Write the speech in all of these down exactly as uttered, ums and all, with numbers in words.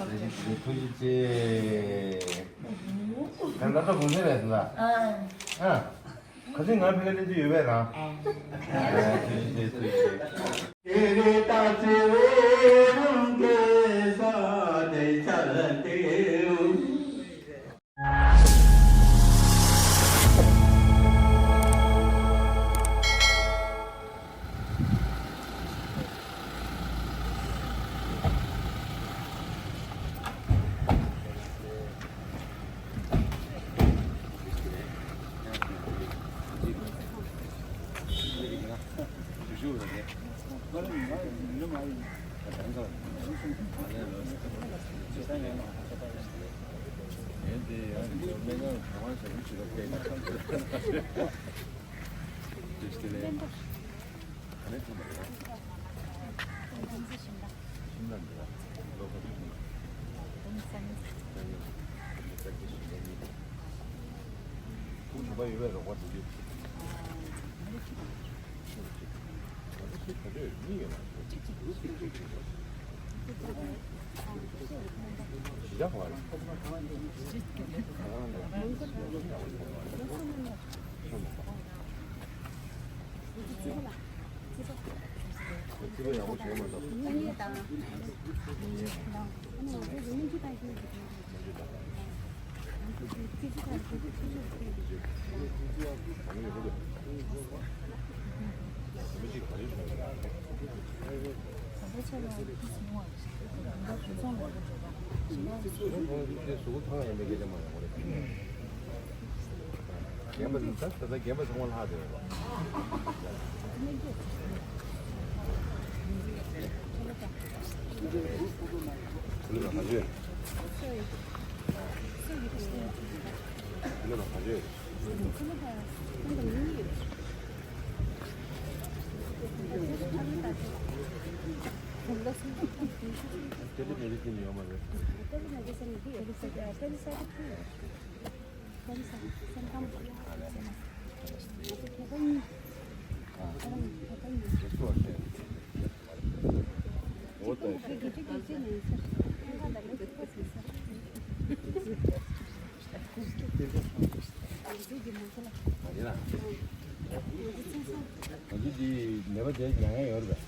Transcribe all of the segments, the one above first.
ཐུགས་རྗེ་ཆེ། ད་ལྟ་གུང་སེང་རེད་ཟེར་ལ། ཨ། ཨ། ཁ་སང་ང་ཕ་གིར་སླེབས་དུས་ཡོད་པས་ན། ཨ། ཨ། ཐུགས་རྗེ་ཆེ། ཐུགས་རྗེ་ཆེ། རྒན་པ་ད་ད་ལྟ་རྒན་པ་ཚང་མ་ལྷག་བསྡད་ཡོད་པ། ལུས་ལ་ག་ཚོད་ཡོད། ལུས་ལ་ག་ཚོད་ཡོད། ཏེ་ལེ་མེ་ཌི་སིན་ཡོད་མ་རེད། ང་ཚོ་འདི་ནད་པ་དེ་མྱང་ཡ་ཡོད་རེད་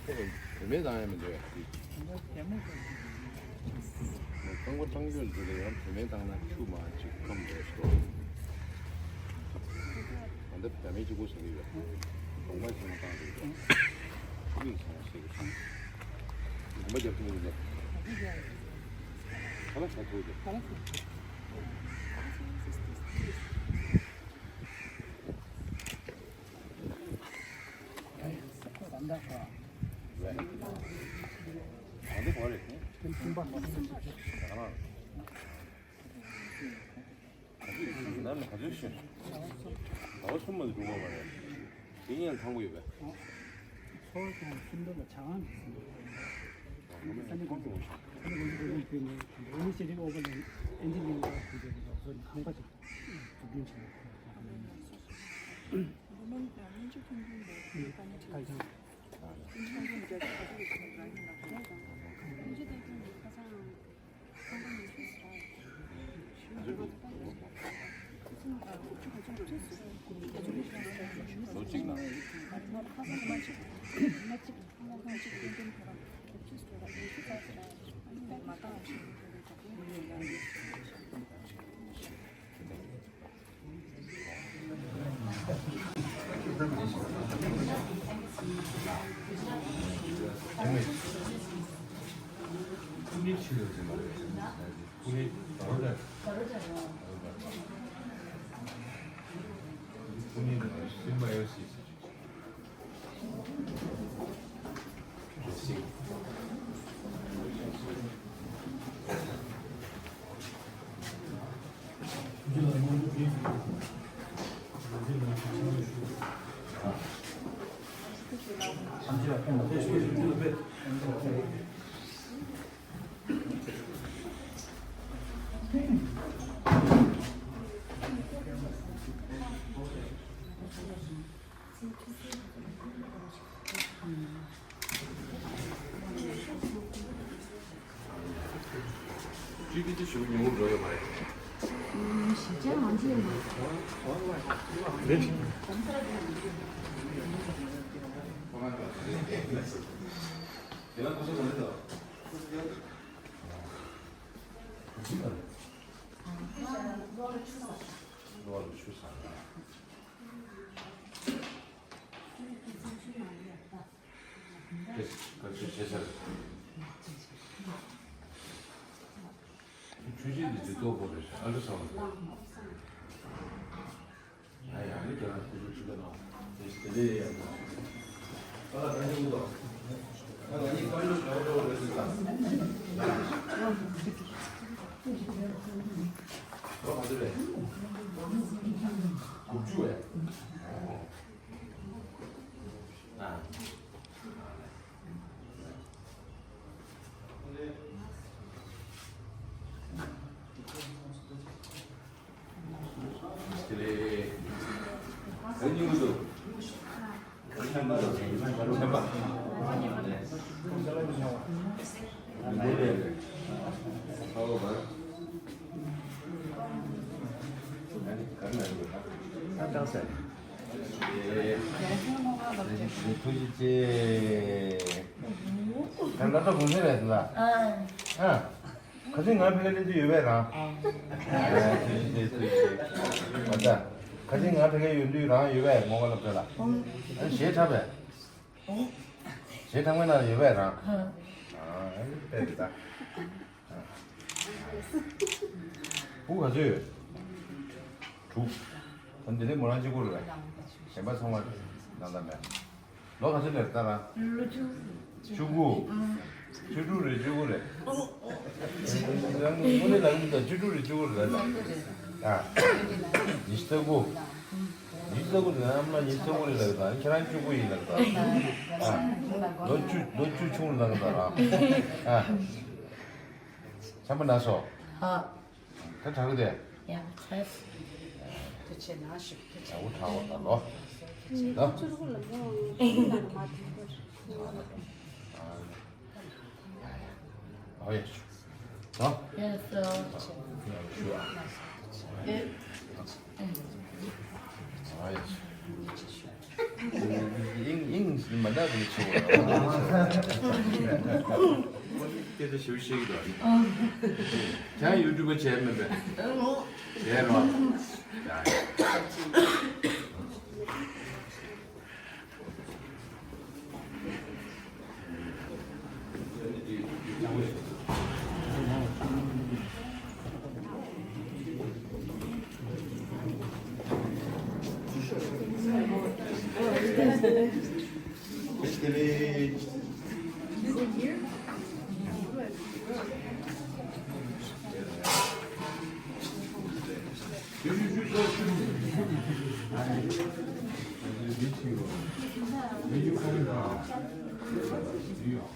པས། བོད་མི་བཏང་ཡ་མི་འདུག་ཡ། རྐང་པ་བཏང་རྒྱུ་འདི་ལ་ཡང་བོད་མི་བཏང་ན་ཆུ་མ་གཅིག་ཁམ་རེད་ཤོག་ད་ལྟ་བོད་མི་གཅིག་པུ་ཟེར་གྱི་ཡོད། གདོང་པ་ཆེན་པོ་བཏང་འདུག་ཡ། ཆུ་མིག་ཚང་ཟེར་གྱི་སོང་། གདོང་པ་རྒྱབ་ཀྱི་མི་འདུག་ལས། ཁ་ལག་ཟ་ཐུབ་འདུག་ལོ་གཅིག་ནང་། ཅི་ཅི་ཅི་ཞུ་ཉུང་འགྲོ་ཡོད་མ་རེད། ཞིབ་ཆ་མང་ཆེ་ཡོད་མ་རེད། ཆུ་ཆེན་འདི་ཚོ་ལྟོ་ཕོག་རེད། ཨ་འདྲ་ཚང་མ། ཡ་ཡ་ནི་ཁྱེད་རང་ཁུ་ཚུར་ཁྲི་ཀ་ནང་དེ་དེ་ལས་ཡ་ད། ཨ་ལ་ད་ནི་འུ་ད། ཨ་ལ་ནི་ཁམས་ལུགས་ཞོག་ཏོ་རེད་ཟེར་ད། ལོ་ག་ཚོད་རེད། དགུ་བཅུ་རེད། ཨ། ཐུགས་རྗེ་ཆེ། ད་ལྟ་གུང་སེང་རེད་ཟེར་ལ། ཨ། ཁ་སང་ང་ཕ་གིར་སླེབས་དུས་ཡོད་པས་རང་། ཨ། ཐུགས་རྗེ་ཆེ་ཐུགས་རྗེ་ཆེ། ཨ་ད། ཁ་སང་ང་ཕ་གིར་ཡོང་དུས་རང་ཡོད་པས་ངོ་མ་ལབ་ཚེ་ལ། ཨ་གཞས་འཁྲབ་པས། གཞས་འཁྲབ་མཁན་ནང་ཡོད་པས་རང་། ཨ་དཔེ་རེད་ད། སྤུ་ག་ཚོད་ཡོད། དྲུག་ད་འདི་ནས་མོ་རང་གཅིག་པུ་རེད། གཞན་པ་ཚང་མ་ནང་ལ་མེད། ལོ་ག་ཚོད་ལས་ད་ར། ལོ་བཅུ། བཅུ་དགུ། བཅུ་དྲུག་རེད་བཅུ་དགུ་རེད། རང་དངོས་གནས་ལབ་ཀྱི་འདུག་བཅུ་དྲུག་རེད་བཅུ་དགུ་རེད་ལ། ཨ། ཉི་ཤུ་རྩ་དགུ། ཉི་ཤུ་རྩ་དགུ་རེད་ཨ་མ་ཉི་ཤུ་རྩ་དགུ་རེད་ལབ་ད་ཁྱེད་རང་བཅུ་དགུ་ཡིན་ལབ་ད། ཨ། ལོ་བཅུ་ལོ་བཅུ་ཆུང་ལབ་ད་ར། ཨ། ཆམ་པ་ན་སོ། ཨ། ད་དྲག་གི་དེ། ཡ་ཚ། ཐུགས་ཆེ་ན་ཞུ། ཡ་འུ་དྲག་འོ་ད་ལོ། ད། ཨོ་ཡ་ཞུ། ད། ཡ་སོ། ཞུ་ཨ། ཨོ་ཡ་ཞུ། ཨིང་ཨིང་མ་ན་རུ་ཆུ་བ། སྐད་ཆ་ཞིབ་ཤེས་ཀྱི་འདུག་ཀྱང་ཡུ་ཊུབ་བྱས་མེད་པས། བྱས་རོགས། Where you coming from? New York.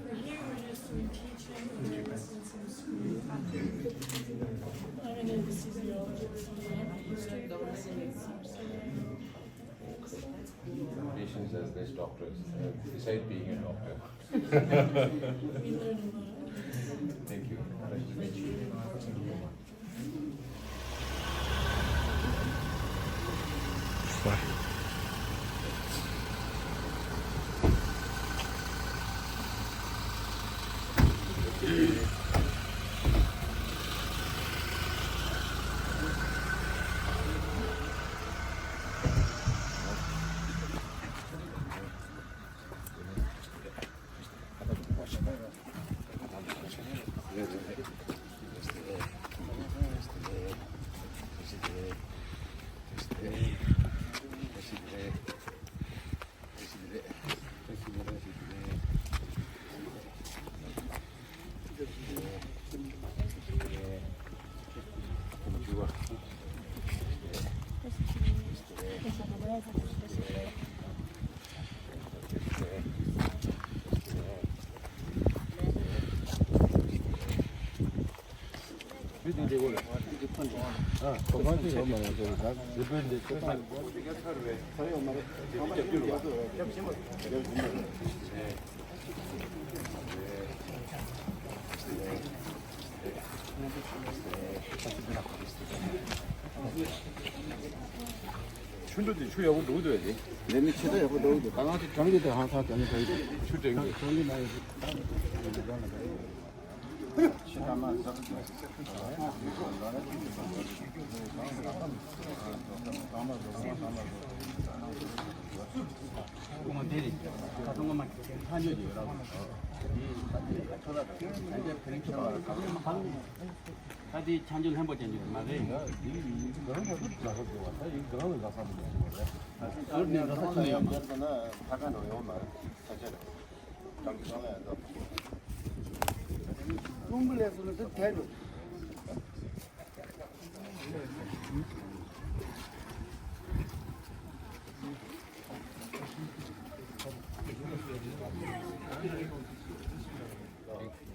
We're here, we're just doing teaching, we're doing lessons in school. I'm an anesthesiologist. Patients as best doctors, uh, beside being a doctor. We learn a lot. Thank you. Nice to meet you. ཆུ་འདུ་དེ་ཆུ་ཡག་པོ་འདུག་འདུག་དེ། ལས་མི་ཆེ་ད་ཡག་པོ་འདུག་འདུག་ད་ང་ཚོ་གྲང་གི་དེ་ཧང་ཐང་གྲང་གི་ད་ཡིན། ཆུ་དྲན་གི། གྲང་གི་ན་ཡོད། ད་དེ་ཆང་ཆུ་ལྷན་པོ་ཅན་ཅིག་མ་རེད། ཟུར་ནས་འགྲོ་ས་ཆུ་ཡོད་མ། རླུང་བུ་ལས་སུ་ནི་དེ་ཐལ་འགྲོ།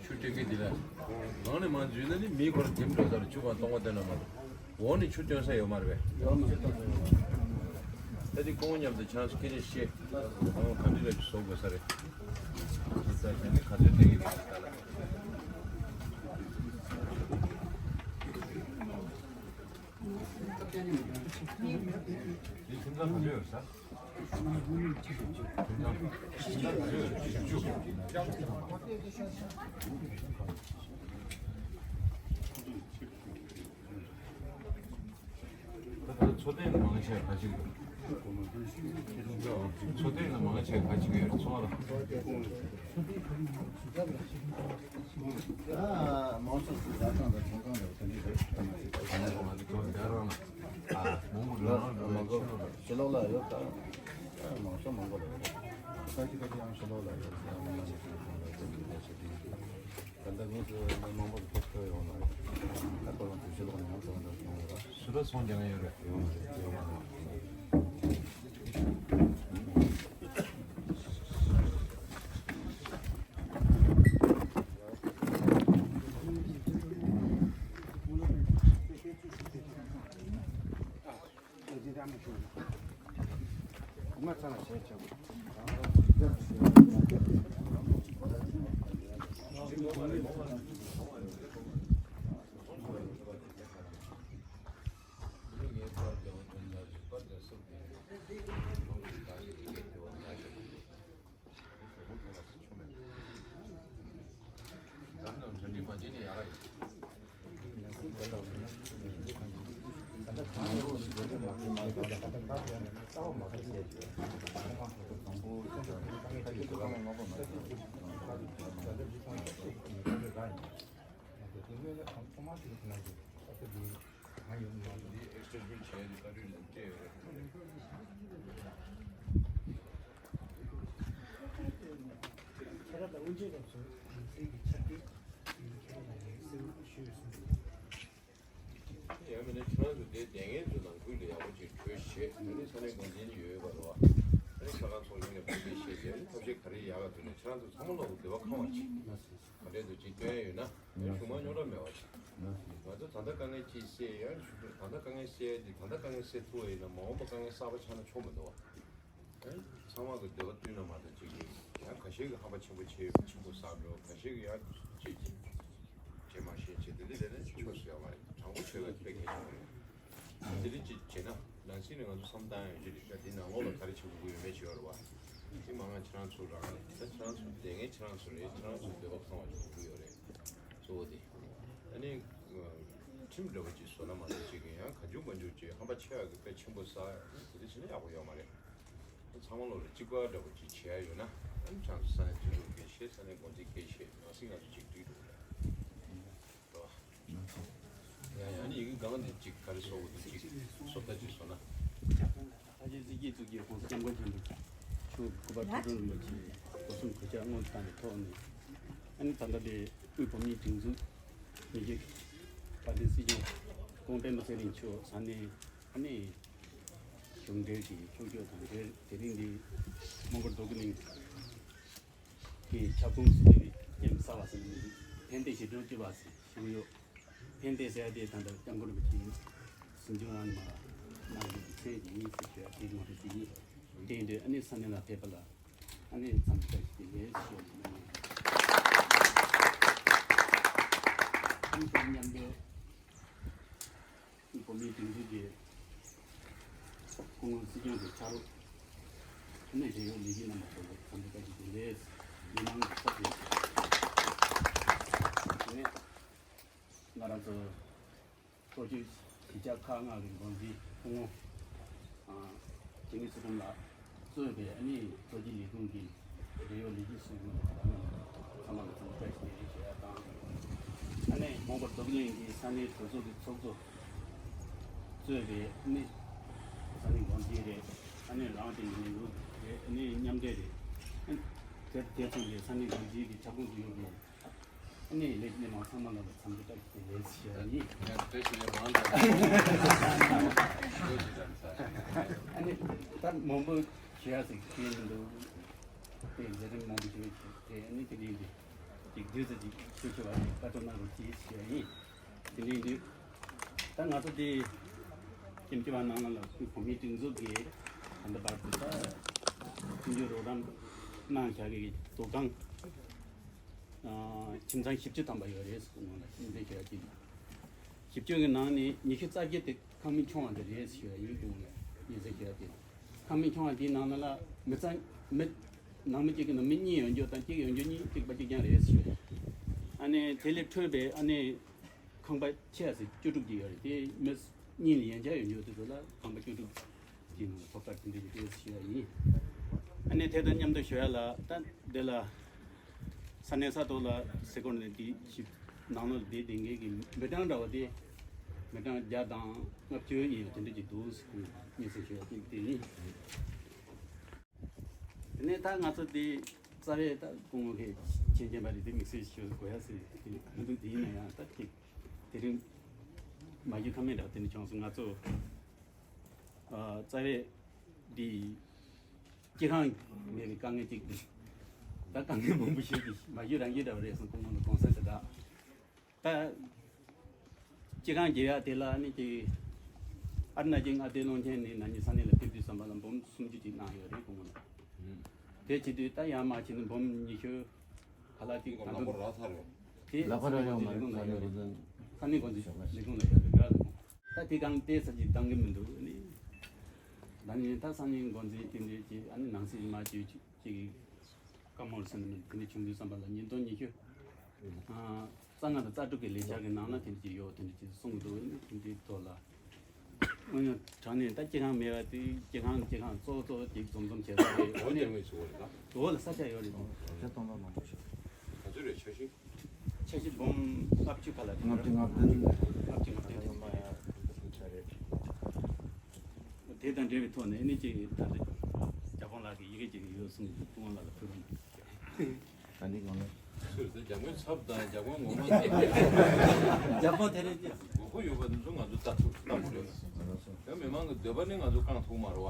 ཆུ་སྤྲད་གི་འདི་ལ། ནང་ནས་མ་འཛུལ་ན་ནི་མི་ཁོར་འདེམས་འགྲོ་ཚར། ཆུ་གང་གཏོང་བ་དེ་ན་མ་གཏོགས། འོག་ནས་ཆུ་བཏོན་ས་ཡོད་མ་རེད་པས། ད་དེ་ཁོང་མཉམ་དུ་ཆང་སྐད་ཆ་བཤད། ཁོང་ག་འདྲ་ཞིག་བཟོ་དགོས་ས་རེད། དེ་ལྟར་བྱས་ནས་ག་ཚོད་སྤྲད་གི་རེད་ད་ལ། འདི་ཁྱིམ་ཚང་ག་ཚོད་ཡོད་ས། ད་ལྟ་འཚོ་རྟེན་མང་ཆེ་ག་ཅིག་ཡོད། འཚོ་རྟེན་ལ་མང་ཆེ་ག་ཅིག་ཡོད། འཚོ་བ་ལ། ཨ། མང་ཚོགས་སུ་བཟའ་ཚང་དང་ཚོང་ཁང་ལ་དེ་འདྲ་རེད། ད་ནི་ང་ཚོ་རྒྱ་རང་ལ། ཨ། མང་པོ་རང་རང་རང་ཕྱི་ལོགས་ལ། ཕྱི་ལོགས་ལ་ཡོད་ད། མང་ཚོགས་མང་པོ་ལ་ཡོད། ད་ཅི་ད་ཅི་ཡང་ཕྱི་ལོགས་ལ་ཡོད། ཡང་མང་ཆེ་ཕྱི་ལོགས་ལ་ཡོད། ད་ལྟ་ངས་ཚོ་མི་མང་པོ་ཕེབས་ཐུབ་ཡོང་ལ། ད་ཁོ་རང་ཚོ་ཕྱི་ལོགས་ནས་ཡང་ཚོང་འདྲ་ཡོང་ལ། སུ་ར་ཚོང་རྒྱག་ཡོད་རེད། ཡོང་ཡོང་ཁྱེད་རང་དང་དབུ་འབྱེད་སྐབས་སུ་ཡང་སྲིད་ཀྱི་ཆ་རྐྱེན་ཁྱེད་རང་ལ་ཡང་གསལ་པོ་ཞུས་ཡོད་གསུངས་འདུག་ཡང་མིན་ན་ཁྱེད་རང་ཚོ་དེ་སྡོད་མཁན་ཚོ་ནང་ཁུལ་ལ་ཡག་པོ་ཅིག་གྲོས་བྱེད། དེ་ནས་ས་གནས་འགོ་འཛིན་ཡོད་པ་རེད་བ། ཨ་ནི་ས་ཁང་ཚོགས་ཆུང་ནས་དཔུང་སྡེ་བཤད་བྱས། ཨ་ནི་ཐབས་ཤེས་ག་རེ་ཡག་ག་འདུག་ནས་ཁྱེད་རང་ཚོ་ཚང་མ་ལོག་གི་འདོད་པ་ཁེངས་པ་ཅིག་ག་འདྲས་འདུག་ཅིག་སྟོན་ཡ་ཡོད་ན། ཡང་གཞུང་མང་རྙོག་དྲ་མེད་པ་ཅིག་ང་ཚོ་ད་ལྟ་དཀའ་ངལ་ཅིག་སེལ་ཡ། ད་ལྟ་དཀའ་ངལ་སེལ་ཡ་འདི་ད་ལྟ་དཀའ་ངལ་སེལ་ཐུབ་པ་ཡིན་ན་མ་འོངས་པ་དཀའ་ངལ་གསར་པ་ཆགས་ན་ཆོག་མི་འདུག་བ། ཚང་མ་གི་འདོད་པ་བསྟུན་ན་མ་གཏོགས་ཅིག་གིས་ཡང་ཁ་ཤས་ཀྱིས་ཧམ་པ་ཆེན་པོ་བྱེད། ཆེན་པོ་ཟ་འགྲོ། ཁ་ཤས་ཀྱིས་ཡང་ཅིག་ཅིག་བྱེད་མ་ཤེས་བྱེད། དེ་འདྲ་རེད་ན་ཆོག་ས་ཡོད་མ་རེད། དྲང་པོ་བྱེད་པ་དཔེ་གལ་ཆེན་པོ་རེད། དེ་འདྲ་ཅིག་བྱེད་ན་ནང་སྲིད་ནས་ང་ཚོ་བསམ་བཏང་ཡོང་གི་རེད། ད་འདི་ནང་ལོགས་ལ་ག་རེ་བྱེད་དགོས་ཀྱི་ཡོད་མེད་བྱེད་ཡོད་རེད་བ། དེ་མང་ང་ཁྱེད་རང་ཚོ་རང་ད་ཁྱེད་རང་ཚོ་སྡོད་མཁན་ཁྱེད་རང་ཚོ་རེད། ཁྱེད་རང་ཚོ་འདོད་པ་ཁེངས་པ་ཞིག་དགོས་ཀྱི་ཡོད་རེད། གཙོ་བོ་དེ། ཨ་ནི། ཁྲིམས་འདྲ་པོ་ཅིག་བཟོ་ན་མ་གཏོགས་ཅིག་གིས་ཡང་གང་བྱུང་མང་བྱུང་ཅིག་ཧམ་པ་ཆེ་བ་གི་དཔེ་ཆེན་པོ་ཟ་དེ་འདྲ་བྱས་ན་ཡག་པོ་ཡོད་མ་རེད། ཚང་མ་ལོག་ལ་གཅིག་པ་འདྲ་པོ་ཅིག་བྱེད་ཡ་ཡོད་ན། ཨ་ནི་ཁྱེད་རང་ཚོ་ས་གནས་འཐུས་ཚོགས་སྐད་བཤད། ས་གནས་འགོ་འཛིན་སྐད་བཤད། ནང་སྲིད་ང་ཚོ་གཅིག་སྒྲིལ་འགྲོ་གི་རེད། རེད་བ། ཡང་ཡང་ནི་ཡི་གེ་གང་དེ་གཅིག་ག་རེ་བཟོ་དགོས་འདུག་ཅིག་བཟོ་ལྟ་ཅིག་བཟོ་ན། ཨ་ཅེ་གཟི་བརྗིད་གཙུག་གི་གོང་ས་སྐྱབས་མགོན་ཆེན་པོ་མཆོག་སྐུ་པར་ཁྲི་སྲོང་རིན་པོ་ཆེ་སྒོ་གསུམ་གུས་ཕྱག་སྔོན་བཏང་བའི་ཐོག་ནས། ཨ་ནི་ད་ལྟ་དེ་དབུས་བོད་མིའི་སྒྲིག་འཛུགས་མི་རྒྱུད་བཀའ་བསྟན་སྲིད་སྐྱོང་ཀོང་སྤེན་པ་ཚེ་རིང་མཆོག་ས་གནས་ཨ་ནི་ གཞུང་འབྲེལ་གྱི་ཕྱོགས་བསྐྱོད་དང་འབྲེལ། དེ་རིང་འདི་མོན་གྷོ་རྡོ་རྗེ་གླིང་གི་ཁྱབ་ཁོངས་སུ་སྡོད་པའི་ཀེམ་གསར་པ་ཟེར་ནས་ཕན་བདེ་ཞི་མཐུན་སྤྱི་པ་ཟེར་ཞུ་གི་ཡོད། ཕན་བདེ་ཟེར་ཡ་དེ་ད་ལྟ་སྐྱབས་མགོན་རིན་པོ་ཆེའི་གཟིམ་ཆུང་ཨ་མ་གནང་བའི་མཚན་ཞིག་ཡིན་ཟེར་ཞུ་ཡ་དེ་མ་རེད་དེ་ཡིན། དེ་ཡིན་དུས་ཨ་ནི་ས་གནས་ལ་ཕེབས་པ་ལ་ཨ་ནི་འཚམས་འདྲི་བཀྲ་ཤིས་བདེ་ལེགས་ཞུ་བ་ཡིན། ཨ་ནི་དེ་མཉམ་དུ་བོད་མིའི་སྒྲིག་འཛུགས་ཀྱི་སྐུ་ངོ་སྲིད་སྐྱོང་གི་ཕྱག་རོགས་ཨ་ནི་རྒྱལ་ཡོངས་ལས་བྱེད་རྣམ་པ་ཚོ་ལ་འཚམས་འདྲི་བཀྲ་ཤིས་བདེ་ལེགས། མི་མང་གི་ཚབ་ཞུས། དེ་ནས་ང་རང་ཚོ་གཙོ་ཆེ་གཞིས་ཆགས་ཁག་ལྔ་གི་འགོ་འཛིན་སྐུ་ངོ་ཨ་འཇིགས་མེད་ཚེ་རིང་ལགས་གཙོས་པའི་ཨ་ནི་གཙོ་སྤྱི་ལས་ཁུངས་ཀྱི་འབྲེལ་ཡོད་ལས་བྱེད་ཚོ་ཚང་མ་ལ་འཚམས་འདྲི་བཀྲ་ཤིས་བདེ་ལེགས་ཞུ་ཡ་དང་། ཨ་ནི་མོན་གྷོ་རྡོ་རྗེ་གླིང་གི་ས་གནས་གྲོས་ཚོགས་ཀྱི་ཚོགས་གཙོ་གཙོས་པའི་ཨ་ནི་ས་གནས་འགོ་འཛིན་རེད། ཨ་ནི་རང་དེ་ཡིན་ལུགས་རེད། ཨ་ནི་མཉམ་འབྲེལ་རེད། ཨ་ནི་དེར་དེ་ཚོ་ལས་ས་གནས་འགོ་འཛིན་གྱི་ཁྱབ་ཁོངས་སུ་ཡོད་པའི་ཨ་ནི་ལས་སྣེ་མང་ཚང་མ་ལ་འཚམས་འདྲི་བཀྲ་ཤིས་བདེ་ལེགས་ཞུ་ཡ་ཡིན། ཡ་བཀྲ་ཤིས་བདེ་ལེགས་མང་དང་། ཨ་ནི་ད་མང་པོ་ཞུ་ཡ་ཟིག་ཤེས་མི་འདུག་དེ་མཛད་རིམ་མང་པོ་ཞུ་ཡ་ཞིག་དེ་ཨ་ནི་དེ་རིང་འདི་ཅིག་དུས་ཚོད་ཅིག་ཞུ་ཆེ་བ་བཀའ་འཁྲོལ་གནང་རོགས་གྱིས་ཞུ་ཡ་ཡིན། དེ་རིང་འདི་ད་ང་ཚོ་དེ་ཀེམ་སྤྱི་པ་ནང་ལ་བོད་མིའི་སྒྲིག་འཛུགས་ཀྱི་ད་ལྟ་བར་དུ་ད་མཐུན་འགྱུར་རོགས་རམ་གནང་བཞག་གི་ཟློས་ཁང་། ཨ་ཁྱིམ་ཚང་བཞི་བཅུ་ཐམ་པ་ཡོད་རེད་ཟེར་གོང་ལ་ཁྱིམ་ཚང་ཞེས་ཀྱི་བཞི་བཅུ་གི་ནང་ནས་ཉི་ཤུ་རྩ་བརྒྱད་དེ་ཁང་མིག་ཆུང་བ་དེ་རེད་ཟེར་ཞུ་ཡ་ཡིན། གོང་ལ་ཉི་ཤུ་ཞེས་ཀྱི་ཁང་མིག་ཆུང་བ་དེའི་ནང་ན་ལ་མི་ཚང་མི་ནང་མི་གཅིག་གི་ནང་མི་གཉིས་ཡོད་རྒྱུ་དང་གཅིག་ཡོད་རྒྱུ་གཉིས་གཅིག་པ་གཅིག་རྐྱང་རེད་ཟེར་ཞུ་ཡ། ཨ་ནི་དེ་ལས་འཕྲོས་པའི་ཨ་ནི་ཁང་པ་ཆེ་ས་བཅུ་དྲུག་ཅིག་ཡོད་རེད། དེ་མི་གཉིས་ལས་ཡན་ཆད་ཡོད་རྒྱུ་དེ་ཚོ་ལ་ཁང་པ་བཅུ་དྲུག་ཅིག་ནང་ལ་ཐོབ་ཐང་དེ་འདྲ་ཞིག་ཡོད་ཞུ་ཡ་ཡིན། ཨ་ནི་དེ་དང་མཉམ་དུ་ཞུ་ཡ་ལ་ད་འདི་ལ་ས་གནས་ས་ཐོག་ལ་སི་ཁོར་ནས་དེ་ཞིབ་ནང་ལོགས་དེ་བསྡད་མཁན་གྱི་མི་གྲངས་འདྲ་བ་དེ་མི་གྲངས་བརྒྱ་དང་ལྔ་བཅུ་ཡིན་ཡང་དེ་འདྲ་ཅིག་འདུག་ཟེར་ནས་སྙན་སེང་ཞུ་ཡ་ཅིག་དེ་ཡིན། དེ་ནས་ད་ང་ཚོ་དེ་རྩ་བའི་ད་སྐུ་ངོ་གིས་མཁྱེན་མཁྱེན་པ་རེད། དེ་དམིགས་བསལ་ཞུ་དགོས་ཡ་ཟེར་དེ་མི་འདུག་དེ་ཡིན་ན་ཡང་ད་ཅིག་དེ་རིང་མ་ཞུ་ཁ་མེད་འདྲ་དེ་འདྲ་བྱུང་སོང་། ང་ཚོ་ཨ་རྩ་བའི་འདི་སྤྱི་ཁང་མེད་པའི་དཀའ་ངལ་ཅིག་འདུག་ད་དཀའ་ངལ་མང་པོ་ཞིག་འདུག་མ་ཞུ་རང་ཞུ་འདྲ་བ་རེད་སོང་། སྐུ་ངོ་ལ་དགོངས་སེལ་དེ་འདྲ། ད་སྤྱི་ཁང་རྒྱག་ཡ་དེ་ལ་ནི་ཅིག་ཨ་རི་ན་ཅིག་མངའ་སྡེ་བློན་ཆེན་ནས་ན་ནིང་ས་གནས་ལ་ཕེབས་དུས་ཙམ་པ་ལ་འབུམ་སུམ་ཅུ་ཅིག་གནང་ཡོད་རེད་སྐུ་ངོ་ལ། དེ་བྱེད་དུས་ད་ཡར་མར་བྱས་ནས་འབུམ་ཉི་ཤུ་ག་ལ་ཅིག་ད་དུང་དེ་ལག་པ་ར་ཡོང་མ་རེད། ས་གནས་འགོ་འཛིན་ལས་ཁུངས་ལ་ཡོད་རེད། ས་གནས་འགོ་འཛིན་ལས་ཁུངས་ལ་ཡོད་རེད་ར། ད་དེ་གང་ལྟས་ས་ཅིག་འདང་གི་མི་འདུག་ནི། ད་ནི་ད་ས་གནས་འགོ་འཛིན་དེ་འདྲས་ཀྱི་ཨ་ནི་ནང་སྲིད་མ་བཅོས་ཅིག་བཀའ་མོལ་ཟེར་ནས་དེ་འདྲ་བྱུང་དུས་ཙམ་པ་ལ་ཉིས་སྟོང་ཉི་ཤུ་ཨ་རྩ་ལྔ་དང་རྩ་དྲུག་གི་ལས་འཆར་གྱི་ནང་ན་དེ་འདྲ་ཅིག་ཡོད། དེ་འདྲ་ཅིག་གསུང་གི་འདུག་དེ་འདྲའི་ཐོག་ལ་དངོས་གནས་དྲང་གནས་ད་སྤྱི་ཁང་མེད་པ་དེ་སྤྱི་ཁང་སྤྱི་ཁང་གཙོ་བོ་གཙོ་བོ་ཅིག་འཛོམས་འཛོམས་བྱས་ས་རེད། འོ་དེ་དངོས་སུ་འོ་རེད་ད། འོ་ལ་ས་ཆ་ཡོད་རེད་དེ། ཆ་སྟོང་པ་མང་པོ་ཞིག་ག་ཚོད་རེད་ཆ་ཤི། འཆར་གཞི་འབུམ་ལྔ་བཅུ་ཁ་ལ་ལྔ་བཅུ་ང་བདུན། ལྔ་བཅུ་ང་བདུན། ཡོད་མ་ཡ་ཆ་རེད། དེ་དང་འབྲེལ་བའི་ཐོག་ནས་ཨ་ནི་ཅིག་ད་ལྟ་རྒྱ་དཔོན་ལགས་ཀྱི་ཡི་གེ་ཅིག་ཡོད་གསུངས་འདུག་སྐུ་ངོ་ལགས་ལ་ཕུལ་རོགས་གནང་། ད་འདི་གང་ལ། སུས་ཟེར་རྒྱ་དཔོན་ཚབ་དང་རྒྱ་དཔོན་ངོ་མ་དང་། རྒྱ་དཔོན་དེ་རེད་ཅེས། དགོས་མཁོ་ཡོད་པ་འདི་ཚོ་ང་ཚོ་ལྟ་ཐུབ་ལྟ་དགོས་རེད། ཡང་མི་མང་གི་འདོད་པ་ནི་ང་ཚོ་བསྐང་ཐུབ་མ་རེད་བ།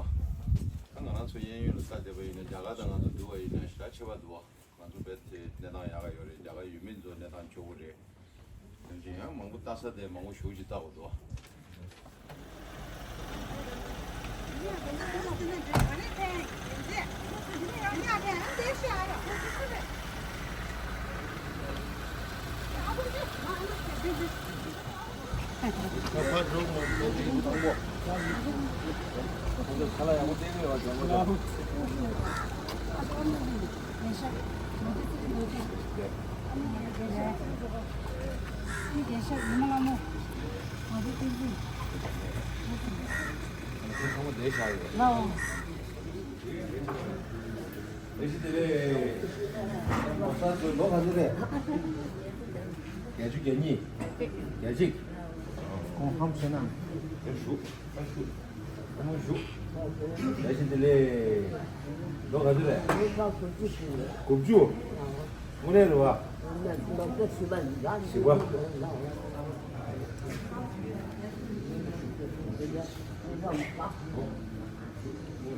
ད་ང་རང་ཚོ་གཡས་གཡོན་ལ་ལྟ་བསྡད་པ་ཡིན་ན་རྒྱ་གར་དང་ང་ཚོ་འདུལ་བ་ཡིན་ན་ཞེ་དྲག་ཁྱད་པར་འདུག་བ། ང་ཚོ་རྦད་དེ་གནས་སྟངས་ཡག་ག་ཡོད་རེད། རྒྱ་གར་ཡུལ་མི་ཚོ་གནས་སྟངས་སྐྱོ་བོ་རེད། དེ་བཞིན་ཡང་མང་པོ་ལྟ་ས་དེ་མང་པོ་ཞེ་ཅིག་ལྟ་དགོས་འདུག་བ། ལེགས་ཤིག་དེ་ལས། ལོ་ག་ཚོད་རེད། བརྒྱད་ཅུ་གྱ་གཉིས། གྱ་གཅིག་ཁོང་ཧམ་བྱས་ན། དེ་བཞུགས། ཨ་བཞུགས། ཨ་བཞུགས། ལེགས་ཤིག་དེ་ལས། ལོ་ག་ཚོད་རེད། དགུ་བཅུ། དངོས་གནས་རེད་བ། བཞི་པ། དེ་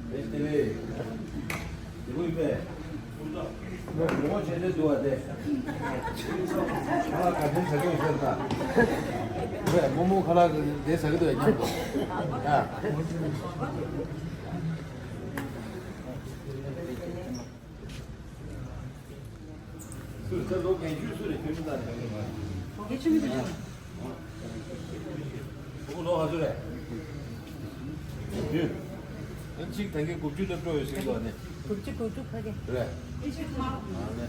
དེ་བས། དེ་བས་པས། ངོ་བོ་བྱས་ཏེ་འདུག་བ་དེ། ཁ་ལག་ག་དེ་ཟ་གི་ཡོད་ཟེར་ད། བས་རྨོ་མོ་ཁ་ལག་དེ་ཟ་གི་འདུག་ཡ་ཉམས་འདུག་ཡ། སུ་ཚེ་ལོ་རྒན་ཤོས་སུ་རེད། ཁྱོད་མི་ལྟར་རེད། ལོ་རྒན་ཆུང་མི་དུ་ཆུང་། ཕྲུ་གུ་ལོ་ག་ཚོད་རེད། བདུན། ཨ་གཅིག་ད་གིན་དགུ་བཅུ་སླེབས་འགྲོ་ཡོད་ཟེར་གི་འདུག་ཨ་ནི། དགུ་བཅུ་དགུ་བཅུ་ཕ་གི། རེད། ཨ་ནི།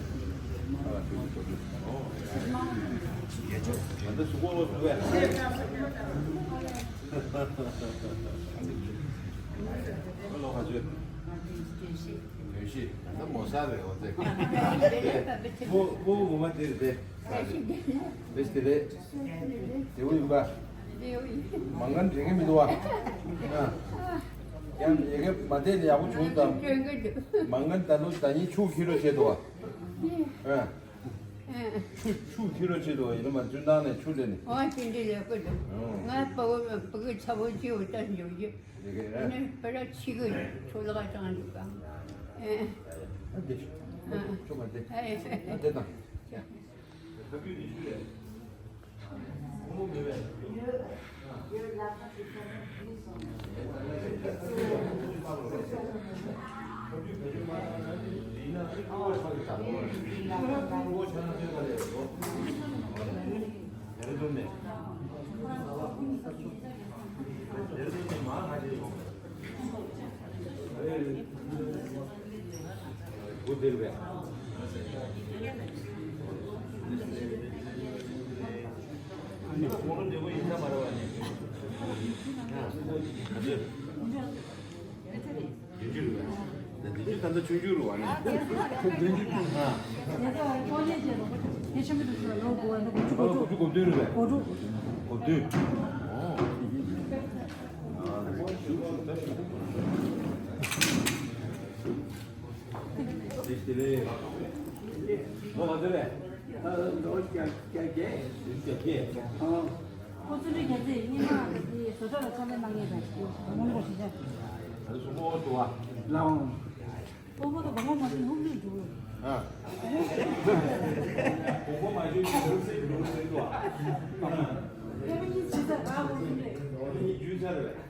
ཨ་དགུ་བཅུ་དགུ་བཅུ། ཨོ། ད་ལྟ་གཟུགས་པོ་ལོ་ག་ཚོད་རེད། ལོ་ག་ཚོད། བདུན་བཞི། ད་ལྟ་མོ་གསར་རེད་འོ་ཙེ། ཕོ་ཕོ་ངོ་མ་དེ་རེད་དེ། དེ་དེ་རེད། དེ་བོ་ཡིན་པ། མ་ངན་དྲན་གི་མི་འདུག་བ། ཨ། ཡང་ཡ་གི་མ་བསྡད་ནས་ཡག་པོ་བྱུང་དང་། མ་ངན་ད་ལོ་ཟླ་ཉིན་ཆུ་ཁྱི་རོ་བྱེད་འདུག་བ། ཨ། ཆུ་ཆུ་ཁྱི་རོ་བྱེད་འདུག་བ། ཡིན་ན་མ་ཚུར་ནང་ནས་ཆུ་ལེན་ནས། ཨོ་དེ་འདྲ་ཡག་པོ་འདུག་ང་ཕ་བོ་ཕ་གི་ཚ་བོ་ཅིའོ་ད་འཇོག་རྒྱུ། ཨ་ནི་པ་ར་ཆི་གི་ཆུ་ལ་ག་ཅང་འདུག་ག་ཨེ། ཨ་འདི་ཆུ་མ་འདི། ཨ་འདི་དང་། བདུན་ཅུ་རེད་བ། བདུན་ཅུ་ད་ལྟ་ཆུང་ཆུང་རེད་བ་ནི། བདུན་ཅུ་དང་། ཨ། དེ་ཚོ་ཨ་ནི་ལོ་དགུ་བ་ནི་དགུ་བཅུ་གོ་དགུ། དགུ་བཅུ་གོ་བདུན་རེད་བས། གོ་དྲུག་གོ་བདུན། ཨོ། ལོ་ག་ཚོད་རེད། ལོ་བརྒྱད་བརྒྱད། བརྒྱད་བརྒྱད། ཨོ། ཁོ་ཚོ་ནི་རྒྱ་རྩེ་སྔོན་མ་དེ་བཟོ་གྲྭ་ལ་ཕྱག་ལས་གནང་མཁན་དང་མང་པོ་ཞིག་རེད། ཨ་ནི་སུ་མོ་འོ་དུ་བ། ལའོ། སྤོ་བོ་དང་སྒོ་མོ་མ་བྱུང་ཧུབ་ལུས་འགྲོ། ཨ། སྒོ་མོ་མ་བྱུང་ཧུབ་སེ་འགྲོ་ཟེར་དུ་བ། ཨ། ཁྱེད་གཉིས་ཇི་ལྟར་རག་ཧུབ་ལུས། ཁྱེད་གཉིས་ཇི་ལྟར་རེད།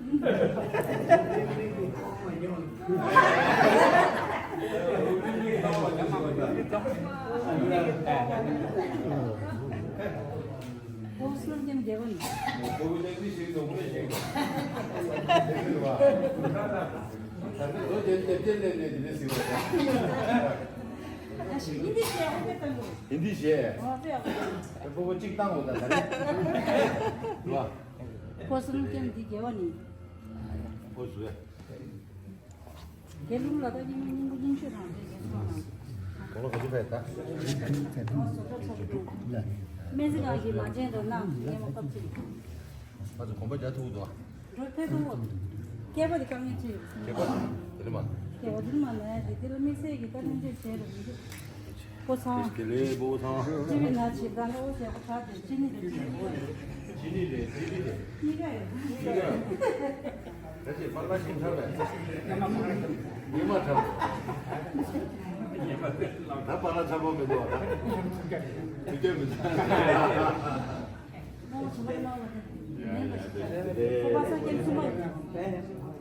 ཨོ་སུར་ཀེམ་རྒྱལ་པོ་ནི། ཨོ་སུར་ཀེམ་ཞིག་ནོ་མོ་ཞིག་ནོ། ད་ལོ་དེ་དེ་དེ་ལས་ནས་དེ་ནས་ཟིན་པ། ཨ་ཞིག་ཧིན་དི་བཤད་ཨ་ཕེ་བཏང་གོ། ཧིན་དི་བཤད། ཨོ་ཕེ་ཨ་ཕེ། ཕེ་པོ་པོ་གཅིག་བཏང་གོ་ད་ད་རེད། རོ། ཨོ་སུར་ཀེམ་འདི་རྒྱལ་པོ་ནི། ཨོ་སུ། དགེ་སློང་ལ་ད་ཉིན་མོ་སྙིང་པོ་རྙིང་ཤོས་དང་རེ་རེ་སོང་དང་། དགོང་ལོ་ག་ཚོད་ཕེབས་ད། སྨན་རྩིས་ཁང་གི་མ་བྱན་དུ་གནང་ངས་མ་སྐབས་ཅིག་ང་ཚོ་གོམ་པ་རྒྱག་ཐུབ་འདུག་འགྲོ་ཕེབས་ཐུབ་བོ། སྐྱེས་པ་དེ་དཀའ་ངལ་ཆེ་ཡོད། སྐྱེས་པ་དེ་ལ་མ། སྐྱེས་པ་དེ་ལ་མ་ན་ཡ་དེ་དེ་ལ་དམིགས་བསལ་གྱི་ལྟ་སྨན་བཅོས་བྱས་རུང་མི་འདུག་སྤོ་ཚང་། དེ་ལས་སྤོ་ཚང་། སྤྱི་བའི་ནང་ཆེ་ད་ལོ་ཞེ་པོ་ཁ་དེ་ཅི་ནི་རེད་ཅི་ནི་རེད། ཅི་ནི་རེད་ཅི་ནི་རེད། གཉིས་ཀ་ཡོད། གཉིས་ཀ་ཡོད། ད་ཅི་པར་ལ་ཞིང་ཁྲ་བས། ཉི་མ་ཁྲ་བས། ད་པར་ལ་ཆགས་པ་མི་འདུག་བ་ད། དུས་རྒྱུན་མི་འདུག་ཁོ་པ་སངས་ཀེམ་གསུམ་པ་ཡོད།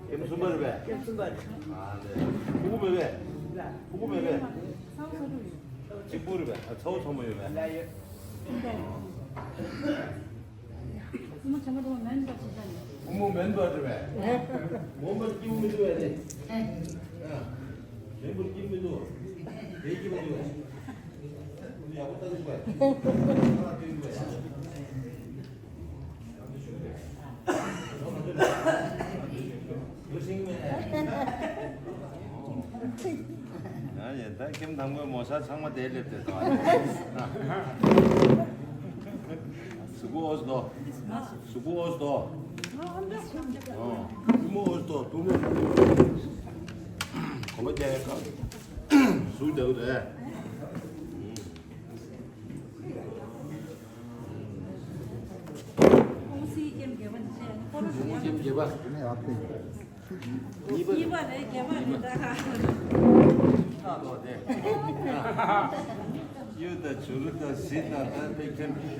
ཀེམ་གསུམ་པ་རེད་པས། ཀེམ་གསུམ་པ་རེད། ཨ་ལས། ཕྲུ་གུ་མེད་པས། ཕྲུ་གུ་མེད་པས། ཚ་བོ་ཚ་དྲུག་ཡོད། གཅིག་པུ་རེད་པས། ཨ་ཚ་བོ་ཚ་མོ་ཡོད་པས། ལ་ཡོད། གསུམ་པ་བྱ་མ་འགྲོ་བ་མེན་པ་ཅི་ད་ནི། ཕྲུ་གུ་མེན་པ་རེད་པས། ངོ་མ་སྐྱིད་པོ་མི་འདུག་པས་ནི། ཨ། གཞན་པར་སྐྱིད་མི་འདུག་དེ་སྐྱིད་མི་འདུག་པས། ཡག་པོ་ལྟ་དགོས་པས། ཡ་ཡ་ད་ཁྱིམ་དང་པོའི་མོ་ཤ་ཚང་མ་དེ་སླེབས་ཏེ་དང་། གཟུགས་པོ་ཨོ་སི་དོ། གཟུགས་པོ་ཨོ་སི་དོ། ཨོ། བུ་མོ་ཨོ་སི་དོ་བུ་མོ། གོམ་པ་རྒྱག་ཡ་ག་གཟུགས་རྒྱག་རེད། ཨོ་སི་ཀེམ་རྒྱལ་པོ་འདི་བྱས་ནས་ཁོ་རང་ཀེམ་རྒྱལ་པོ། གཉིས་པ་རེད། བརྒྱད་པ་རེད་ད། ཁ་དོག་དེ། གཡུ་དང་བྱུ་རུ་དང་གཟི་དང་ད་དེ་ཁྱེར། ཡ་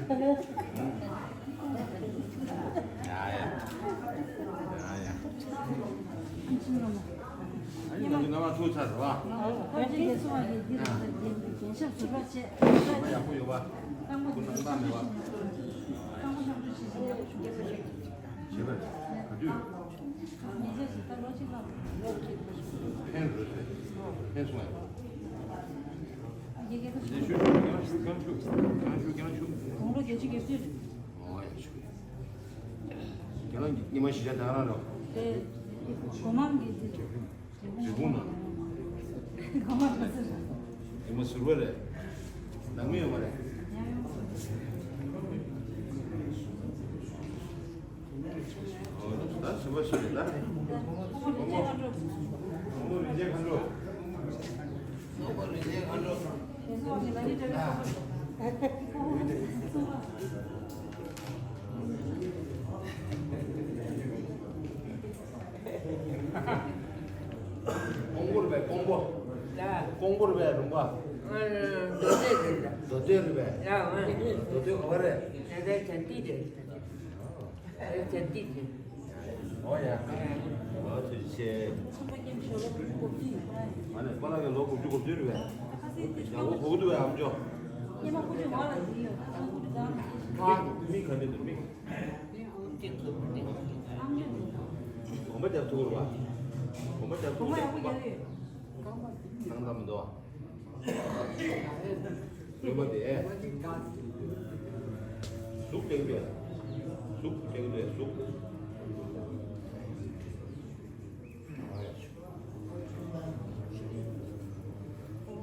ཡ། ཡ་ཡ། ཨ་ནི་ང་ཚོ་སྔ་མ་ཐུག་ཚར་རེད་བ། བོད་ཀྱི་རྒྱལ་སྲུང་བ་ཡིས་འདི་རང་ལ་རྒྱན་རྒྱན་ཆ་བཟོ་གྲྭ་བྱས། ཡག་པོ་ཡོད་བ། རྐང་པ་ཁུ་ནང་ལྟ་མེད་བ། རྐང་པ་ཤམ་ཐུག་ཞིག་ཞིག་ཡག་པོ་བྱུང་། བྱས་པས་ག་དུས། ཉེས་ཆད་ཞིག་ད་ལོ་གཅིག་ལ། ཕན་རེད་རེད། ཕན་སོང་ཡ། དགེ་རྒན་ཁ་ཞུ། ཞུ་ཞུ་ཀྱང་ཞུ་ཀྱང་ཞུ་ཀྱང་ཞུ་ཀྱང་ཞུ། དགུང་ལོ་བརྒྱད་ཅུ་གྱ་བརྒྱད་རེད། ཨོ་ཡ་ཞུ། ཁྱེད་རང་གི་ཉི་མ་བཞི་ཆ་དང་རང་རོ། དེ་སྒོ་མང་གི་དེ། རི་བོང་ན། སྒོ་མང་གི་ཟེར། ཉི་མ་ཟུར་བ་རེད། ནང་མི་ཡོད་མ་རེད། ཉམས་ཡོད་མ་རེད། ད་ཟིན་པ་ཞིག་རེད་ད། ཁོང་མོ་རིན་ཆེན་མཁའ་འགྲོ། ཁོང་མོ་རིན་ཆེན་མཁའ་འགྲོ། ཀོང་པོ་རེད་པས། ཀོང་པོ། ཀོང་པོ་རེད་པས། ལུང་པ། མདོ་སྟོད་རེད་པས། མདོ་སྟོད་ག་པ་རེད། ཨོ་ཡ། ཨོ་ཐུགས་རྗེ་ཆེ། ཨ་ནི་པཱ་ལགས་ཀྱི་ལོ་དགུ་བཅུ་གོ་བདུན་རེད་པས། ཡག་པོ་གོ་གི་འདུག་པས་ཨམ་ཅོག་མིག་ག་འདྲ་འདུག་མིག་དགོན་པ་རྒྱབ་ཐུབ་རེད་པ། དགོན་པ་རྒྱབ་ཐུབ་རེད། ནང་ལྟ་མི་འདུག་གཡོན་མ་དེ། གཟུགས་ལྟེང་དུ། གཟུགས་ལྟེང་དུ་གཟུགས། བཀྲ་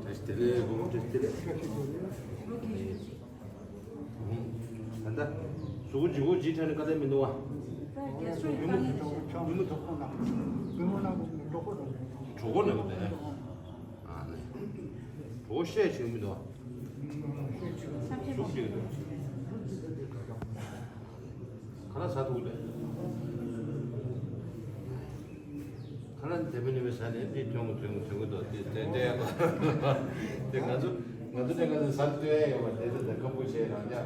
ཤིས་བདེ་ལེགས། བུ་མོ་བཀྲ་ཤིས་བདེ་ལེགས། ད་ལྟ་གཟུགས་པོ་ལྗིད་ཁོག་ལྗིད་ཁྲ་ནས་དཀའ་ལས་མི་འདུག་བ། གྲོད་ཁོག་ན་གི་དེ། ཨ་ནི། གྲོད་ཁོག་ན་གི་དེ། གྲོད་ཁོག་བཤལ་བྱེད་མི་འདུག་བ། ཤུགས་ཆེ་འདུག་ཁ་ལག་ཟ་ཐུབ་རེད། ཁ་ལག་དེ་མིན་ནི་མི་ཟ་ནས་འདི་ཐོན་གི་ཐོན་གི་ཐོན་གི་འདུག་དེ་དེ་དེ་ཡག་པ། དེ་ང་ཚོ་ང་ཚོ་དེ་ག་ཚོད་ཟ་ལྟོས་ཡ་ཡོད་པ་དེ་ཚོ་དེ་ཁམ་བུ་བྱས་རང་རྒྱ།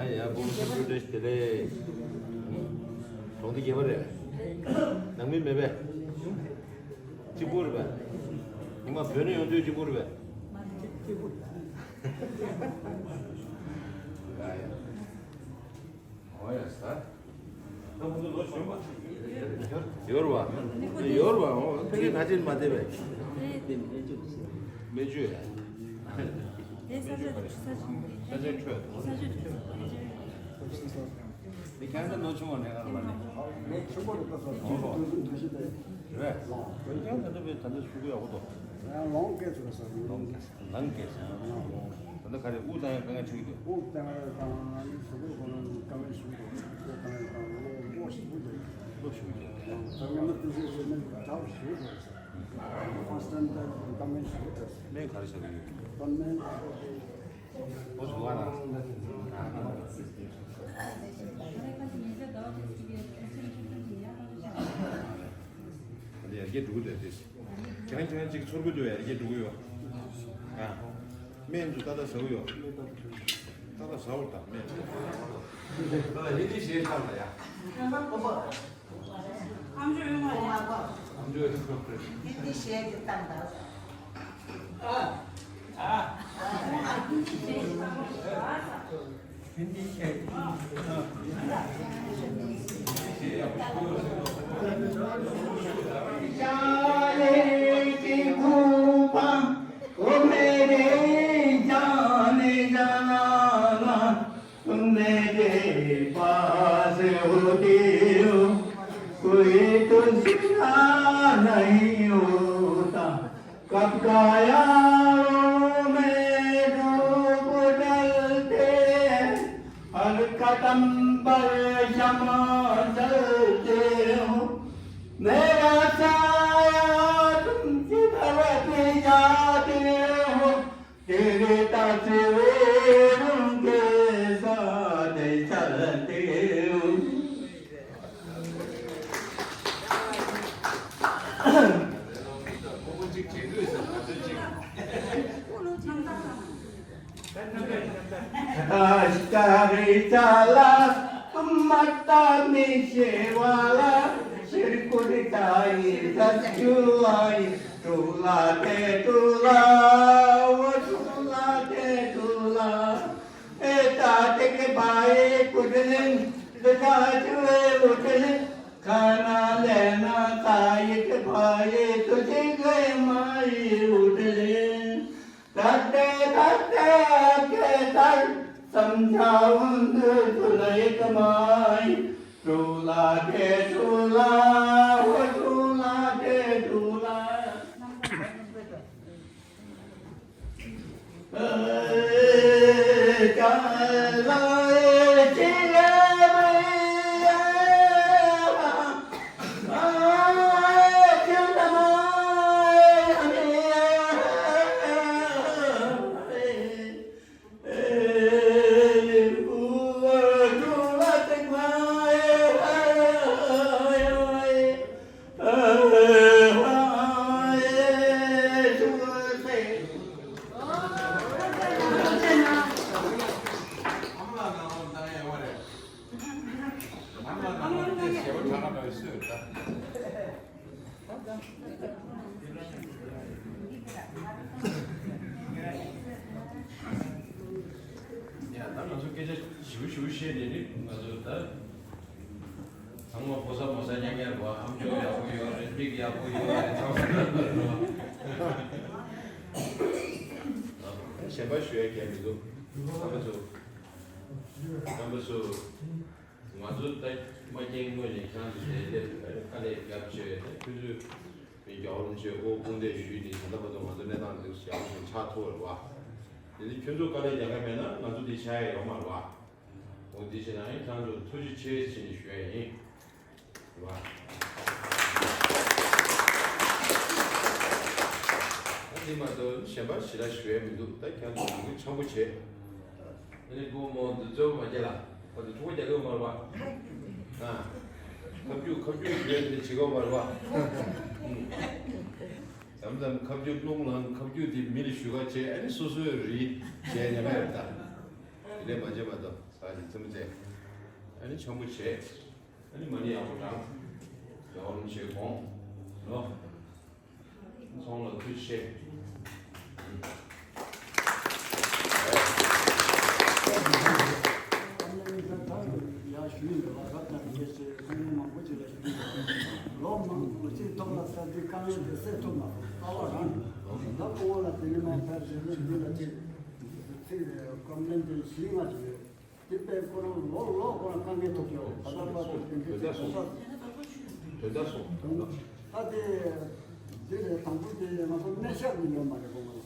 ཡ་ཡ་བུ་མོ་ཆུང་ཆུང་བཀྲ་ཤིས་བདེ་ལེགས། གྲོང་སྡེ་བརྒྱད་པ་རེད། ནང་མི་མེད་པས། གཅིག་པུ་རེད་པས། ཉི་མ་བོད་ནས་ཡོང་དུས་གཅིག་པུ་རེད་པས། ཡ་ཡ། ཨོ་ཡ་ས། ད་ཁོང་ཚོ་ལོ་གཞོན་པ་ཡོད་རེད་པ། ཡོད་རེད་པ། ཨོ་ཕ་གི་ན་ཅན་མ་བསྡད་པས། སྨན་བཅོས་ཡ། དེ་ས་ཆ་ས་ཆ་འཕྲོད། ས་ཆ་འཕྲོད། དེ་ཁྱེད་ཚོ་ལོ་ཆུང་བ་ནས་ག་ལ་བ་ནས། ངས་ཆུང་པོ་རེད་ད་ས་ཆ་ཆུང་ཆུང་ཆུང་ཆུང་ཞིག་རེད། རེད། ཁྱེད་ཚོ་ད་ལྟ་བས་ད་ལྟ་ཕྲུ་གུ་ཡག་པོ་འདུག་ལོང་ཀེ་སི་རེད་ས་ལོང་ཀེ་སི། ནང་སྐད་ཆ། ད་ལྟ་ག་རེ་དབུགས་བཏང་ཡག་དཀའ་ངལ་འཕྲད་ཀྱི་འདུག་དབུགས་བཏང་ཡག་དང་ནི་གཟུགས་པོ་ཁོ་རང་དཀའ་ངལ་ཞིག་འདུག་དབུགས་བཏང་ཡག་དང་གློ་གློ་ཞིག་འདུག་གློ་ཞིག་འདུག་ད་ངས་མི་དེ་ཚོའི་ཞེ་ནས་དྲག་ཞིག་འདུག་ཁོང་སྟོན་དཀའ་ངལ་ཞིག་འདུག་སྨན་ག་རེ་ཟ་གི་ཡོད། ད་སྨན་ཨོ་ཟུག་བ་ར། ད་ཡར་རྒྱས་འགྲོ་གི་རེད་དེ། ཁྱེད་རང་ཁྱེད་རང་གཅིག་ཚོར་གི་འདུག་ཡ་རྒྱས་འགྲོ་གི་ཡོད། ཨ། སྨན་ཚོ་ཏག་ཏག་ཟ་གི་ཡོད། ཏག་ཏག་ཟ་འོ་ད་སྨན། ད་ལ་ཧིན་དི་གཞས་བཏང་ལ་ཡ། ཨམ་ཅོག་ཡོད་མ་རེད། ཨམ་ཅོག་ཡོད་མ་རེད། ཧིན་དི་གཞས་ཀྱི་བཏང་ད། ཨ། ཨ། ཧིན་དི་གཞས་བཏང་ད། जाने की धूपा, ओ मेरे जाने जाना, मेरे पास होती हो, कोई तुझसे नहीं होता। کب کا یاروں میں دھوپ ڈلتے، ہر قدم پر شمع جلتے ہو۔ میرا سایہ تم کدھر بھی جاتے ہو، تیری تصویروں کے ساتھ چلتے ہو۔ ཤ་ཀ་རི་ཅ་ལ། ཏུ་མ་ཏ་མི་ཤེ་བ་ལ། ཤིར་ཀུ་རི་ཏ་ཡི་ཟ་ཅུ་ཨ་ཡི། ཏུ་ལ་ཏེ་ཏུ་ལ། བ་ཏུ་ལ་ཏེ་ཏུ་ལ། ཨེ་ཏ་ཏེ་ཀེ་བ་ཡེ་ཀུ་རི་ལིང་། ཏེ་ཏ་ཅུ་ཨེ་ཨུ་ཏི་ལི། ཁ་ན་ལེ་ན་ཏ་ཡེ་ཏེ་བ་ཡེ་ཏུ་ཅི་གེ་མ་ཡེ་ཨུ་ཏི་ལི། ད་ལྟའི་ད་ལྟའི་སྐད་ལྟར་བསམ་བྱ་འོ་འདོད་ཚུལ་ལ་ཡི་ག་མ་ཡི། གྲུ་ལ་དེ་གྲུ་ལ་འོ་གྲུ་ལ་དེ་གྲུ་ལ། ཨེ་ཀ་ལ་ཨེ་ཅི་ལ་མེ་ཨ་ཨེ་ཅི་ལ་མ་ཨེ་ཨ་མེ་ཨེ། ཡ་ད་ང་ཚོ་སྐད་ཆ་ཞིབ་ཞིབ་བཤད་ནས་ནི་ང་ཚོ་ད་ཚང་མ་ཕོ་གསར་མོ་གསར་མཉམ་མཉམ་རེད་བ། ཨམ་ཅོག་ཡག་པོ་ཡོད་རེད། མིག་ཡག་པོ་ཡོད་རེད། ཚང་མ་རེད་བ། གཞན་པ་ཞུ་ཡ་གལ་མི་འདུག་རྣམ་པ་ཚོ། རྣམ་པ་ཚོ། ང་ཚོ་ད་མ་རྒན་སྔོན་ནས་ཁྱེད་རང་ཚོ་དེ་དེ་དཀའ་ལས་རྒྱབ་བྱས་ནས་ཁྱོད་ཚོས་མི་རྒྱ་བོ་ལུང་ཆེ་ཨོ་དཔུང་འདེགས་ཞུས་ནས་ད་ལྟ་བར་དུ་ང་ཚོ་གནས་སྟངས་འདི་ཞག་ཞིག་ཆགས་ཐུབ་པ་རེད་བ། དེ་ནི་ཁྱོད་ཚོ་དཀའ་ལས་རྒྱག་མཁན་མེད་ན་ང་ཚོ་འདི་ཆགས་ཡ་ཡོད་མ་རེད་བ། འོ་འདི་བྱས་ན་ཡང་ཁྱེད་རང་ཚོ་ཐུགས་རྗེ་ཆེ་ཟེར་ནས་ཞུ་ཡ་ཡིན། རེད་བ། ད་འདི་མ་གཏོགས་གཞན་པ་ཞེ་དྲག་ཞུ་ཡ་མི་འདུག་ད་ཁྱེད་རང་ཚོ་ཡོང་གི་འཆམ་པོ་བྱེད། ཨ་ནི་སྒོ་མོ་འདི་ཚོ་མ་སྐྱེ་ལ། ཁོ་ཚོ་ཕྲུ་གུ་རྒྱག་གི་ཡོད་མ་རེད་པ། ཨ། ཁ་རྒྱུག་ཁ་རྒྱུག་ཞུ་ཡ་དེ་བྱེད་གི་ཡོད་མ་རེད་པ། ཨུམ། མཚམས་མཚམས་ཁ་རྒྱུག་རླུང་ལངས་ཁ་རྒྱུག་དེ་མི་ལ་ཞུ་ག་བྱས། ཨ་ནི་སོ་སོའི་རིགས་བྱས་ཉམས་ཡ་རེད་ད། དེ་ལས་མ་བྱས་མ་གཏོགས་ས་ཞིག་མཚམས་མཚམས། ཨ་ནི་འཆམ་པོ་བྱས། ཨ་ནི་མ་ཎི་ཡག་པོ་བགྲང་། རྒྱལ་བ་རིན་པོ་ཆེའི་དགོངས་ལོ། ཚོང་ལ་ཐུགས་རྗེ་ཆེ། ཡ་ཞུ་ཡིན་པ་རབ་དང་རྒྱས་ཆེ་ཁོང་མང་པོ་ཅིག་ལ་ཞུ་ཡིན་པ། ལོ་མང་པོ་ཅིག་ཐོག་ལ་ས་འདི་དཀའ་ངལ་དེ་སེལ་ཐུབ་མ་སོང་། རྩ་བ་རང་ད་ཁོང་ལ་དེ་ནི་མ་ཕར་ཞུ་ཡིན་འདི་ལ་ཅིག་ཚིག་ཀམ་པི་ལེན་དེ་བཞི་ལྔ་ཅིག་ཡོད། དེ་པས་ཁོ་རང་ལོ་ལོ་ཁོ་རང་དཀའ་ངལ་ཐུག་ཡོད། ད་ལྟ་བར་དུ་དེ་འདྲའི་དོན་དག་སོང་། དོན་དག་སོང་། ད་དེ་དེ་ལས་དང་པོ་དེ་ང་ཚོ་སྨན་ཞབས་ནི་ཡོད་མ་རེད། ཁོ་ང་ལ་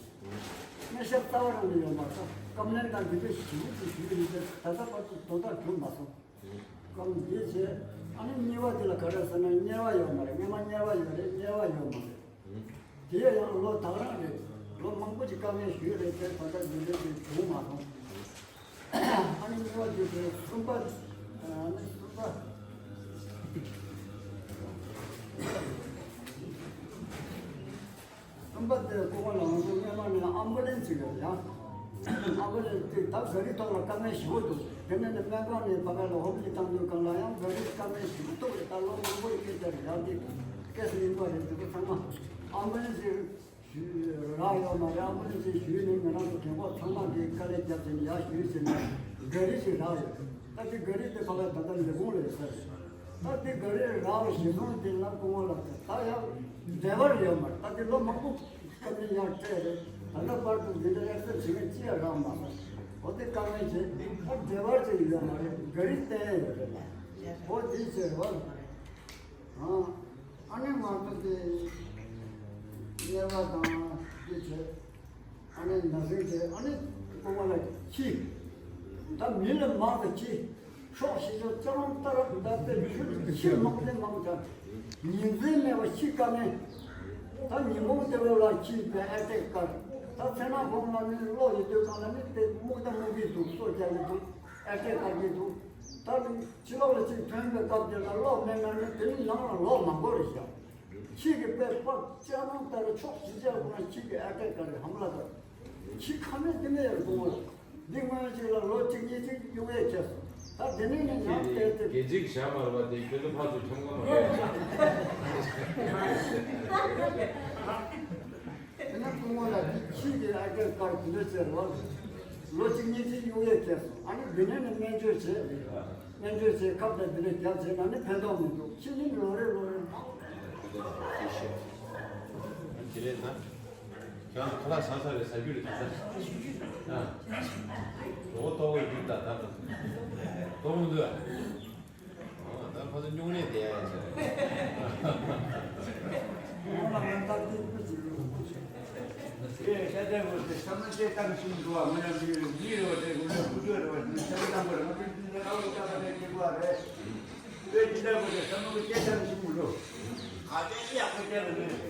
སྨན་ཞབས་རྩ་བ་རང་ནས་ཡོད་མ་རེད། ཀམ་པི་ལེན་དང་འདི་འདྲ་ཞིབ་ཏུ་ཞུས་ཡིན་ཏེ་ད་ལྟ་བར་དུ་དོན་དག་གྲུབ་མ་སོང་། ཀམ་འདི་བྱས། ཨ་ནི་གཉིས་པ་དེ་ལ་ག་རེ་ཟེར་ན་དམྱལ་བ་ཡོད་མ་རེད། སྔོན་མ་དམྱལ་བ་ཡོད་རེད། དམྱལ་བ་ཡོད་མ་རེད། དེ་ཡང་ལོ་ད་ག་རང་རེད། ལོ་མང་པོ་ཅིག་དཀའ་ངལ་ཞུས་རེད་དེ་ད་ལྟ་རྒྱུན་ལྡན་དེ་བྱུང་མ་སོང་། ཨ་ནི་གཉིས་པ་དེ་དེ་གསུམ་པ། ཨ་ནི་གསུམ་པ། གསུམ་པ་དེ་ཀོ་བ་ལ་ང་ཚོ་སྔོན་མ་ནས་ཨམ་བུ་ལེན་སི་ཅིག་ཡོད་ཡ། ཨམ་བུ་ལེན་སི་དེ་ད་ག་རི་ཐོག་ལ་དཀའ་ངལ་ཞེ་པོ་འདུག་དེ་ནས་ནི་སྨན་ཁང་ནས་ཕ་ག་ལ་ཧོབ་ལི་བཏང་དུས་སྒང་ལ་ཡང་ག་རི་དཀའ་ངལ་ཞེ་པོ་འདུག་རེད། ད་ལོ་མང་པོ་ཡི་སྐད་ཆ་རེད། ཡང་དེ་སྐད་སུ་ཡིན་པ་རེད། དེ་ཚོ་ཚང་མ་ཨམ་བུ་ལེན་སི་ཞུས་རག་ཡོད་མ་རེད། ཨམ་བུ་ལེན་སི་ཞུས་ནས་ང་རང་ཚོ་རྒན་གོག་ཚང་མ་གིས་དཀའ་ལས་བརྒྱབ་བྱས་ནས་ཡར་ཞུས་ཟིན་ནས་ག་རི་ཞིག་རག་ཡོད། ད་དེ་ག་རི་དེ་ཕ་ག་ད་ལྟ་ལས་ཁུངས་ལ་ཡོད་ས་རེད། ད་དེ་ག་རི་རག་པ་ཞེ་སོང་དེ་ལ་སྐུ་ངོ་ལ་ད་ཡང་ཌ་རའི་ཝར་ཡོད་མ་རེད། ད་དེ་ལོ་མང་པོ་སྐབས་ནས་ཡར་སྤྲད་རེད། ད་ལྟ་བར་དུ་འདི་འདྲ་ཡར་སེ་བྱེད་མཁན་ཅི་ཡང་རག་མ་སོང་། འོ་དེ་དཀའ་ངལ་ཆེ། ཨ་ཌ་རའི་ཝར་ཅིག་ཡོད་མ་རེད། ག་རི་བསྟན་ཡ་ཡོད་རེད་ལ། འོ་དེ་ཆེ་རེད་བ། ཨ་ཨ་ནི་ང་ཚོ་དེ་དམྱལ་བ་དང་དེ་ཆེ། ཨ་ནི་ན་ཟུག་དེ་ཨ་ནི་སྐུ་ངོ་ལ་ཁྱི། ད་མི་ལ་མང་དུ་ཁྱི། སྲོག་ཤི་ཆོག་ཅང་ལྟར་ད་ལྟ་ཆུ་ཁྱི་མང་དེ་མང་ད། ཉིན་མཚན་མེད་པ་ཤི་དཀའ་ངལ། ད་ཉིན་གུང་དེ་ལོ་ལ་ཁྱི་དེ་ཨེ་ཊེག་བཀར། ད་མཚན་ནག་གུང་ལ་ནི་གློག་ཡོད་དུས་སྒང་ལ་ནི་དེ་སྨུག་ད་སྨུག་གི་འདུག་སོ་རྒྱག་གི་འདུག་ཨེ་ཊེག་བཀར་གི་འདུག་ད་ནི་ཕྱི་ལོགས་ལ་ཅིག་ཐོན་པའི་སྐབས་དེ་ལ་གློག་མེད་ན་ནི་དེ་ནི་ནང་ལ་ལོག་མ་དགོས་རེད་ཤག་ཁྱི་གི་དཔེ་ཕག་ཅག་མང་ལྟར་ཕྱོགས་བཞི་ཅག་ཁོ་ན་ཁྱི་གི་ཨ་ཀ་ཀ་རེ་ཧམ་ལ་དང་། ཁྱི་ཁ་མེད་དེ་མེད་ཡར་གཏོང་བ། གཅིག་གཡུག་ཡས་བྱས་སོང་། ད་དེ་ནས་ནི་ཡང་བལྟས་ཏེ། སྒལ་ཚིགས་བཞག་མ་རེད་པ། དེ་ཁྱོད་ཚོ་ཕར་ཚུར་འཁྱམ་ག་མ་རེད། དེ་ནས་སྐུ་ངོ་ལ་འདི་ཁྱི་གི་ཨ་ཀའི་དཀར་དེ་འདྲ་བྱས་རེད་བ། ལོ་གཅིག་གཉིས་ཀྱི་གཡུག་ཡས་བྱས་སོང་། ཨ་ནི་དེ་ནས་ནི་སྨན་བཅོས་བྱས། སྨན་བཅོས་བྱས། ཁབ་དང་དེ་འདྲ་བརྒྱབ་བྱས་ན་ནི་ཕན་ཐོགས་མི་འདུག་ཁྱི་ནི་ལོ་རེ་ལོ་རེ་མང་། དེ་རེད་ན། ཁྱེད་རང་ཁ་ལག་ཟ་ས་རེད། ཟ་རྒྱུ་རེད་ད་ས། ཨ། རོ་ཏོག་གི་རྒྱུ་ད་ད་ད། ཏོག་མི་འདུག་ཨ། ད་ཁོ་ཚོ་སྨྱུང་གནས་བསྡད་ཡ་ཟེར། ཨེ་ཤ་དེ་གོ་དེ་ས་མ་ཅེ་ཏང་ཤིང་འགྲོ་བ་མ་ན་མི་མི་རེ་བ་དེ་གོ་ལ་བུ་དེ་རེ་བ་དེ་ས་མ་ཏང་གོ་རེ་མ་དེ་དེ་ཨ་བུ་ཏ་ག་དེ་དེ་གོ་རེ། ཨེ་དེ་འདྲ་གོ་དེ་ས་མ་གོ་ཅེ་ཏང་ཤིང་འགྲོ། ག་དེ་ཡག་པོ་དེ་རེ་ནས།